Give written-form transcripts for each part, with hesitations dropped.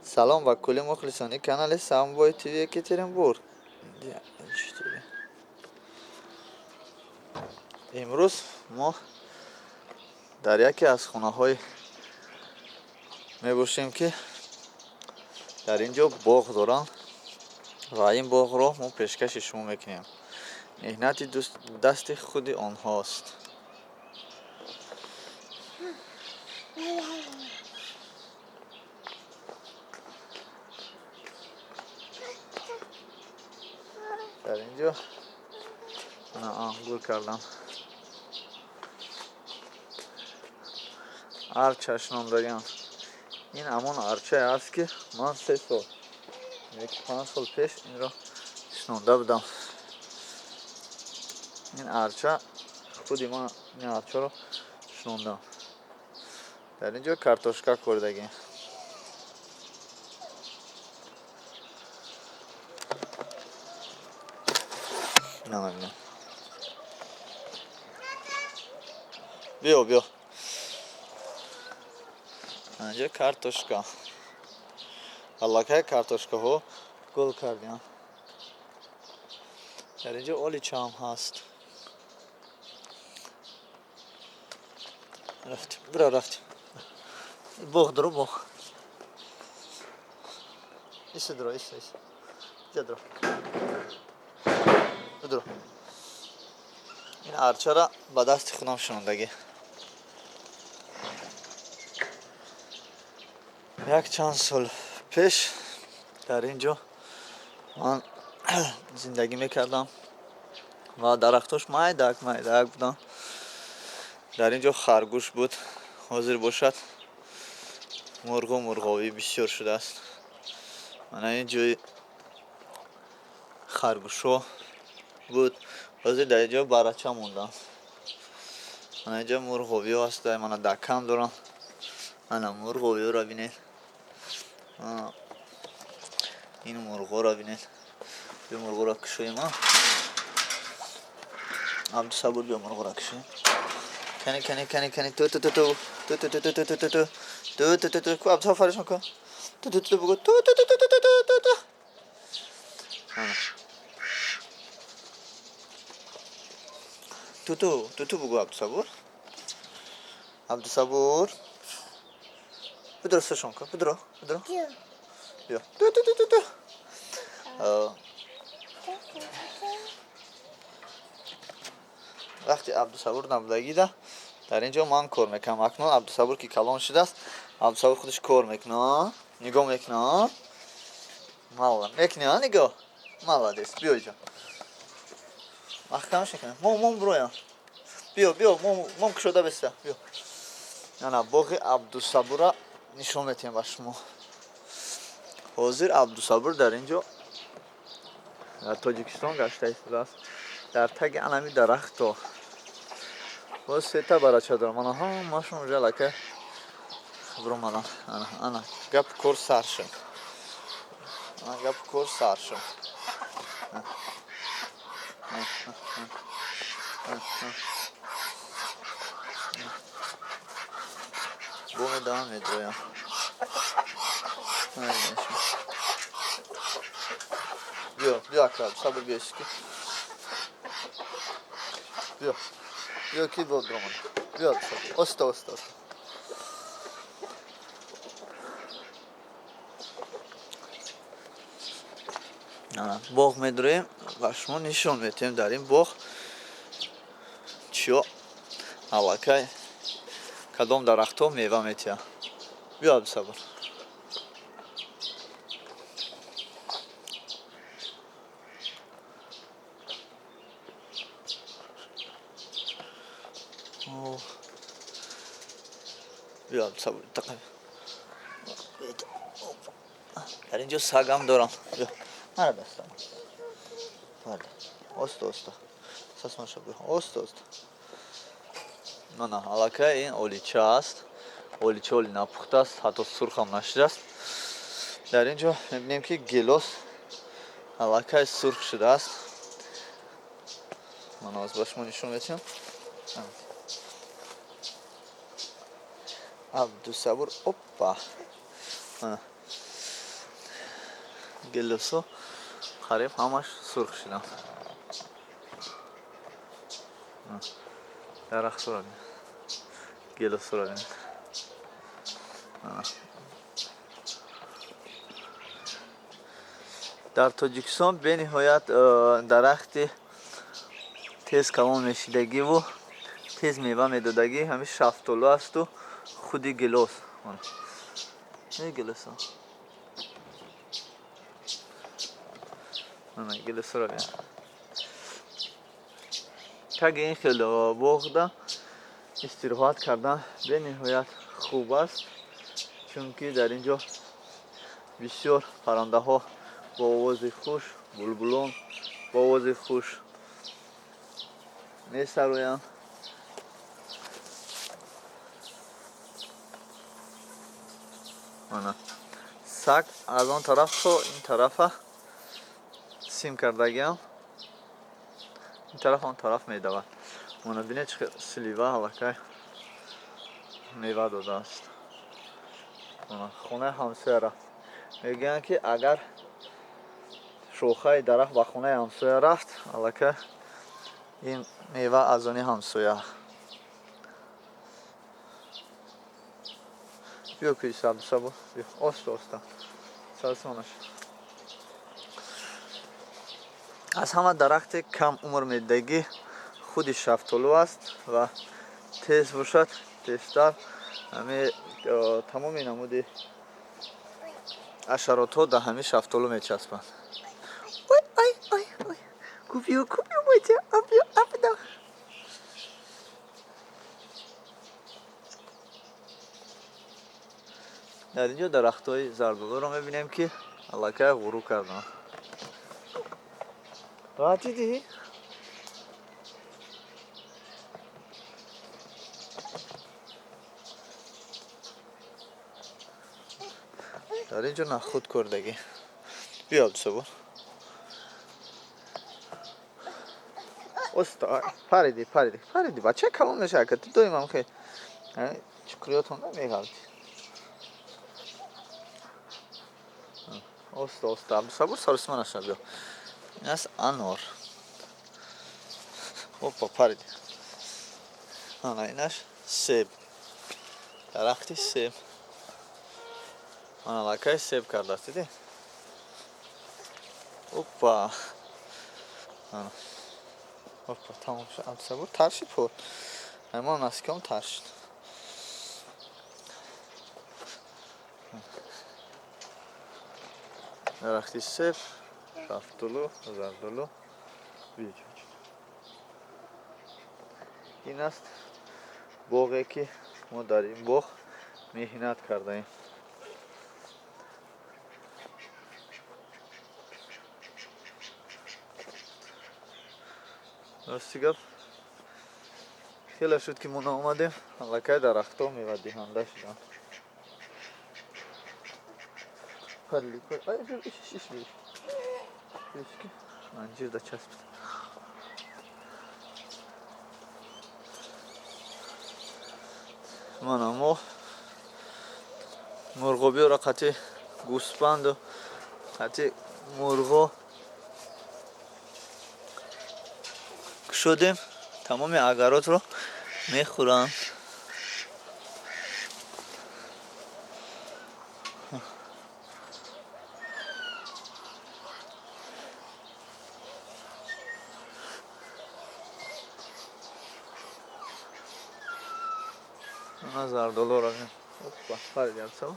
Салом ба кулли мухлисони канали Самбой ТВ Екатеринбург. Имрӯз мо дар яке аз хонаҳои мебошем, ки дар ин ҷо боғ доранд ва ин боғро мо пешкаши шумо мекунем. Меҳнати дасти худи онҳост. Дар ин ҷо ангур кардам, арча шинондагиам. Ин ҳамон арчае аст, ки ман 3 сол, 5 сол пеш инро шинонда будам. Ин арча худи ман ин арчаро шинондам. Дар ин ҷо картошка кордагем. Намебинам. Биё, биё. Инҷа картошка. Аллакай картошкаҳо гул кардиам. Дар инҷо оличаам ҳаст. Рафтем, биро, рафтем. Боғ дуро, боғ. Иса дуро, иса, иса. Иҷа дуро. Дуро. Ин арчара ба дасти худам шинондагӣ. Як чанд сол пеш дар ин ҷо ман зиндагӣ мекардам ва дарахтош майдак майдак буданд. Дар ин ҷо харгӯш буд. Ҳозир бошад, мурғу мурғовӣ бисёр шудааст. Мана ин ҷои харгӯшҳо буд. Ҳозир дар ин ҷо барача монданд. Мана ин ҷо мурғовиҳо ҳастанд. Мана дакам дорам. Ана мурғовиҳоро бинед. Ин мурғоро бинед. Биё, мурғоро кушоем. Абдусабур, биё, мурғоро кушоем. Кани, кани, кани, кани, ту ту ту ту ту ту ту ту ту ту ту ту ту ту ту ку. Абдусабур, фаришон кун. Ту ту ту бугу. Ту ту ту ту ту ту ту ту. Ана ту ту ту ту бугу. Абдусабур, Абдусабур, бидро, сашон кун, бидро, бидро, биё. Ту ту ту ту ту. Вақти Абдусабур набудагида дар ин ҷо ман кор мекунам. Акнун Абдусабур ки калон шудааст, Абдусабур худаш кор мекунад, нигоҳ мекунад. Мала мекунӣ, нигоҳ, молодец. Биё иҷо, маҳкамаш мекунам. Мом, мом, бироям, биё, биё, мом, мом кушода беста, биё. Ана боғи Абдусабура нишон метиҳем ба шумо. Ҳозир Абдусабур дар ин ҷо дар Тоҷикистон гашта истодааст, дар таги анами дарахто. Боз сета барача дорам. Ана ҳамашон уже аллакай биромадан. Ана, ана гапи кор сар шуд. Ана гапи кор сар шуд. Бо медавам, медроям. Биё, биё, ака Абдусабур, биё, ки биё, биё, ки бо биромад. Биё, Абдусабур, оста, оста, оста. Боғ медроем ва шумо нишон метиҳем, дар ин боғ чиё аллакай, кадом дарахтҳо мева метиҳанд. Биё, Абдусабур. Биё, Абдусабур. Дар ин ҷо сагам дорам. Биё, мара дастам, оста, оста, сасмаша, биё, оста, оста. Мана аллакай ин олича аст. Олича оли напухтааст, ҳатто сурхам нашудааст. Дар ин ҷо мебинем, ки гелос аллакай сурх шудааст. Ман оз ба шумо нишон метиҳам. Абдусабур, оппа. Гелосо қариб ҳамаш сурх шуданд. Дарахтҳоро бинед, гелосҳоро бинед. Дар Тоҷикистон бениҳоят дарахти тез калон мешидагиву тез мева медодагӣ ҳамин шафтолу асту худи гелос. Гелосо. Гелосро бинед. Таги ин хел боғда истироҳат кардан бениҳоят хуб аст, чунки дар ин ҷо бисёр паррандаҳо бо овози хуш, булбулон бо овози хуш месароянд. Ана саг аз он тараф то ин тарафа сим кардагиам, ин тараф он тараф медавад. Мона бинед, чӣ слива аллакай мева додааст. Мона хонаи ҳамсоя рафт. Мегӯянд, ки агар шохаи дарахт ба хонаи ҳамсоя рафт, аллакай ин мева аз они ҳамсоя. Биё, кӯи Абдусабур, биё, оста оста сарсонаш. Аз ҳама дарахте кам умр медодагӣ худи шафтолу аст ва тез бошад, тезтар ҳами тамоми намуди ҳашаротҳо дар ҳамин шафтолу мечаспанд. Ой, ой, ой, ой, купиё, купиё, бача, апиё, апида. Дар ин ҷо дарахтҳои зардолуро мебинем, ки аллакай ғурӯ карданд. Дидӣ? Дар ин ҷо нахуд кӯрдагӣ. Биё, Абдусабур. Оста, париди, париди, париди, бача калон мешавад, ка ту доимам хе чуқриётонда меғалтӣ. Оста, оста, Абдусабур, саросима нашав, биё. Ин аст анор. Опа, париди. Ана инаш себ, дарахти себ. Ман аллакай себ кардааст, дидӣ? Опа, опа, тамом шуд. Абдусабур таршид, пур ҳамон наском таршид. Дарахти себ, шафтолу, зардолу. Ин аст боғе, ки мо дар ин боғ меҳнат кардаем. Рости гап, хеле шуд, ки мо наомадем, аллакай дарахтҳо мевадиҳанда шуданд. Анҷирда часпид. Мана мо мурғобиёро қатъи гӯспанду қатъи мурғо кушодем, тамоми агаротро мехӯранд. Ана зардолуро. Опа, париди, Абдусабур.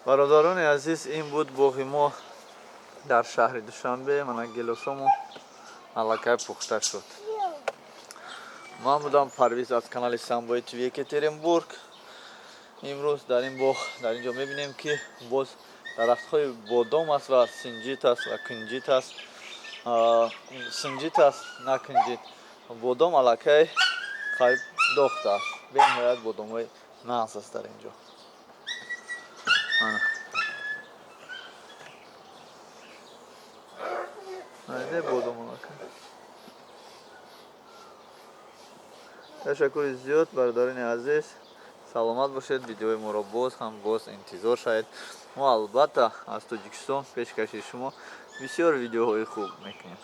Бародарони азиз, ин буд боғи мо дар шаҳри Душанбе. Мана гелосомо аллакай пухта шуд. Ман будам Парвиз аз канали Самбои ТВ Екатеринбург. Имрӯз дар ин боғ, дар ин ҷо мебинем, ки боз дарахтҳои бодом аст ва синҷит аст ва кунҷит аст. Синҷит аст, на кунҷит. Бодом аллакай қариб дохтааст. Бениҳоят бодомҳои нағз аст дар ин ҷо. Ана. Не бодомонака. Ташаккури зиёд, бародарони азиз, саломат бошед. Видеои моро боз ҳам боз интизор шавед. Мо албатта аз Тоҷикистон пешкаши шумо бисёр видеоҳои хуб мекунем.